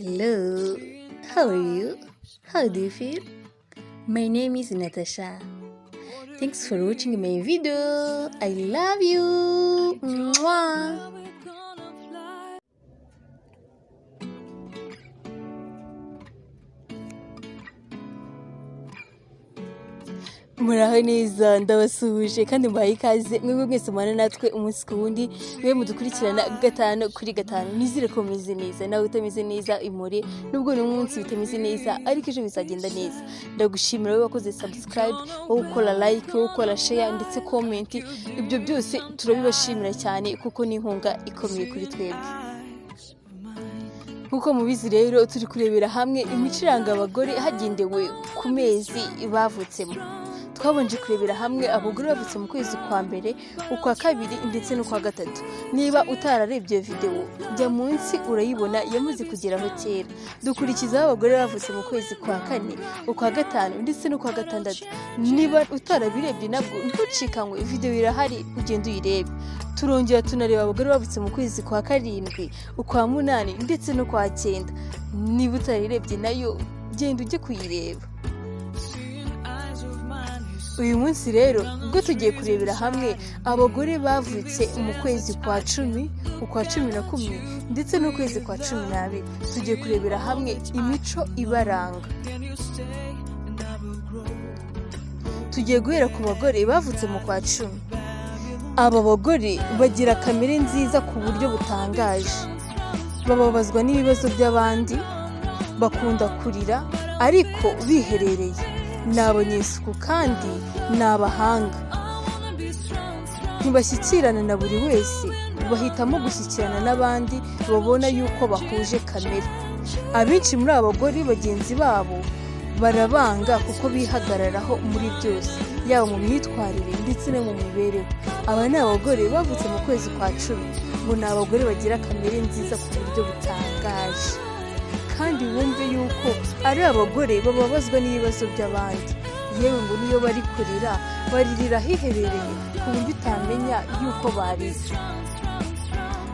Hello, how are you? How do you feel? My name is Natasha. Thanks for watching my video. I love you. Mwah. Muraho neza, ndabasuhuje kandi mbahaye ikaze mwebwe mwese mubana natwe umunsi ku wundi, mwe mudukurikirana gatanu kuri gatanu. Nizere ko mumeze neza. Nawe utameze neza, imure, nubwo uyu munsi bitameze neza, ariko ejo bizagenda neza. Ndagushimira wowe wakoze subscribe, wowe ukora like, wowe ukora share ndetse comment. Ibyo byose turabibashimira cyane kuko ni inkunga ikomeye kuri twebwe. Nk'uko mubizi rero, turi kurebera hamwe imico iranga abagore hagendewe ku mezi bavutsemo. Twabanje kurebera hamwe abagore bavutse mu kwezi kwa mbere, ukwa kabiri ndetse n'ukwa gatatu. Niba utararebye iyo videwo, jya munsi urayibona, yamaze kugeraho kera. Dukurikizaho abagore bavutse mu kwezi kwa kane, ukwa gatanu ndetse n'ukwa gatandatu. Niba utarabirebye nabwo ntucikanywe, videwo irahari, ugende uyirebe. Turongera tunareba abagore bavutse mu kwezi kwa karindwi, ukwa munani ndetse n'ukwa cyenda. Niba utarayirebye nayo, genda ujye kuyireba. Uyu munsi rero ubwo tugiye kurebera hamwe abagore bavutse mu kwezi kwa 10, ukwa 11 ndetse n'ukwezi kwa 12. Tugiye kurebera hamwe imico ibaranga. Tugiye guhera ku bagore bavutse mu kwa 10. Aba bagore bagira kamere nziza ku buryo butangaje. Bababazwa n'ibibazo by'abandi, bakunda kurira ariko biherereye. Ni abanyesuku kandi ni abahanga. Ntibashyikirana na buri wese, bahitamo gushyikirana n'abandi babona yuko bahuje kamere. Abenshi muri aba bagore bagenzi babo barabanga kuko bihagararaho muri byose, yaba mu myitwarire ndetse no mu mibereho. Aba ni abagore bavutse mu kwezi kwa 10. Ngo ni abagore bagira kamere nziza ku buryo butangaje, kandi wumve yuko ari abagore bababazwa n'ibibazo by'abandi. Yewe, ngo niyo bari kurira baririra ahiherereye ku buryo utamenya yuko barize.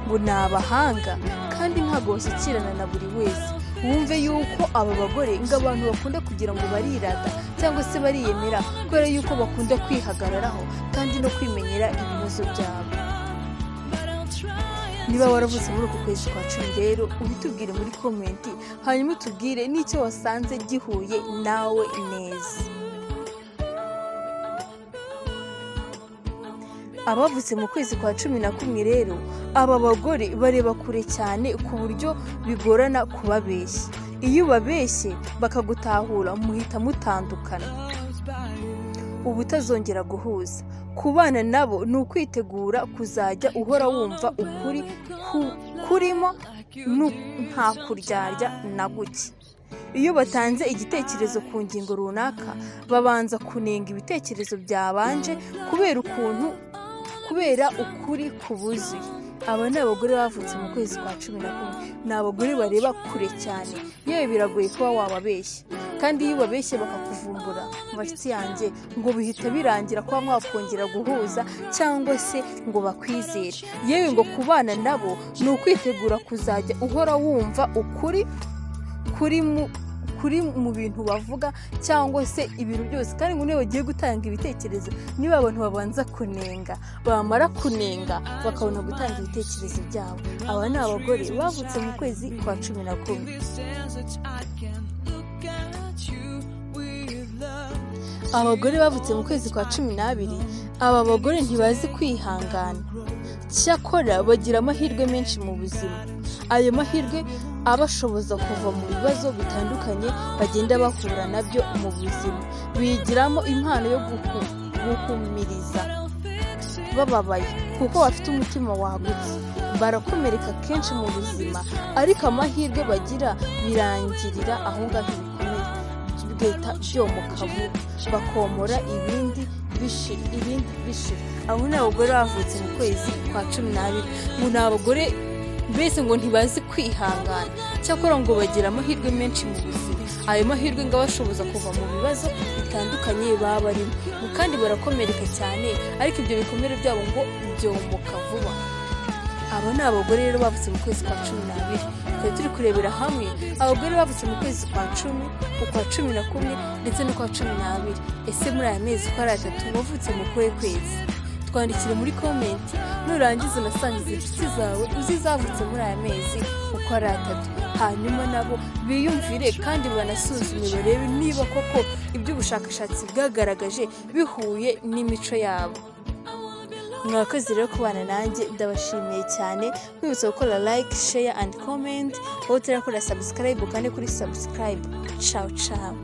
Ngo ni abahanga kandi ntabwo bashyikirana na buri wese. Wumve yuko aba bagore ngo abantu bakunda kugira ngo barirata cyangwa se bariyemera, kubera yuko bakunda kwihagararaho kandi no kwimenyera ibibazo byabo. Niba waravutse muri uku kwezi kwa 10 rero, ubitubwire muri comment, hanyuma utubwire n'icyo wasanze gihuye nawe neza. Abavutse mu kwezi kwa 11 rero, aba bagore bareba kure cyane ku buryo bigorana kubabeshya. Iyo ubabeshye bakagutahura, muhita mutandukana, uba utazongera guhuza. Kubana nabo ni ukwitegura kuzajya uhora wumva ukuri kurimo nta kuryarya na guke. Iyo batanze igitekerezo ku ngingo runaka, babanza kunenga ibitekerezo byabanje kubera ukuntu, kubera ukuri kubuzuye. Aba ni abagore bavutse mu kwezi kwa 11. Ni abagore bareba kure cyane. Yewe, biragoye kuba wababeshya, kandi iyo ubabeshye bakakuvumbura, bashyitsi yanjye, ngo bihita birangira kuba mwakongera guhuza cyangwa se ngo bakwizere. Yewe, ngo kubana nabo ni ukwitegura kuzajya uhora wumva ukuri kuri mu bintu bavuga cyangwa se ibintu byose. Kandi ngo niyo bagiye gutanga ibitekerezo, niba abantu babanza kunenga, bamara kunenga bakabona gutanga ibitekerezo byabo. Aba ni abagore bavutse mu kwezi kwa 11. Abagore bavutse mu kwezi kwa 12, aba bagore ntibazi kwihangana. Cyakora bagira amahirwe menshi mu buzima. Ayo mahirwe abashoboza kuva mu bibazo bitandukanye bagenda bahura nabyo mu buzima. Bigiramo impano yo guhumiriza bababaye kuko bafite umutima wagutse. Barakomereka kenshi mu buzima, ariko amahirwe bagira birangirira aho ngaho, ibikomere bigahita byomoka vuba, bakomora ibindi bishira, ibindi bishira. Abo ni abagore bavutse mu kwezi kwa 12. Ngo ni abagore mbese ngo ntibazi kwihangana, cyakora ngo bagira amahirwe menshi mu buzima. Ayo mahirwe ngo abashoboza kuva mu bibazo bitandukanye baba barimo. Ngo kandi barakomereka cyane, ariko ibyo bikomere byabo ngo byomoka vuba. Aba ni abagore rero bavutse mu kwezi kwa 12. Twari turi kurebera hamwe abagore bavutse mu kwezi kwa 10, ukwa 11 ndetse n'ukwa 12. Ese muri aya mezi uko ari atatu wavutse mu kuhe kwezi? Twandikire muri comment. Nurangiza unasangiza inshuti zawe uzi zavutse muri aya mezi uko ari atatu, hanyuma nabo biyumvire kandi banasuzume barebe niba koko ibyo ubushakashatsi bwagaragaje bihuye n'imico yabo. Mwakoze rero kubana nanjye, ndabashimiye cyane. Nkwibutsa gukora like, share and comment. Wowe utarakora subscribe, kandi kuri subscribe. Ciao ciao.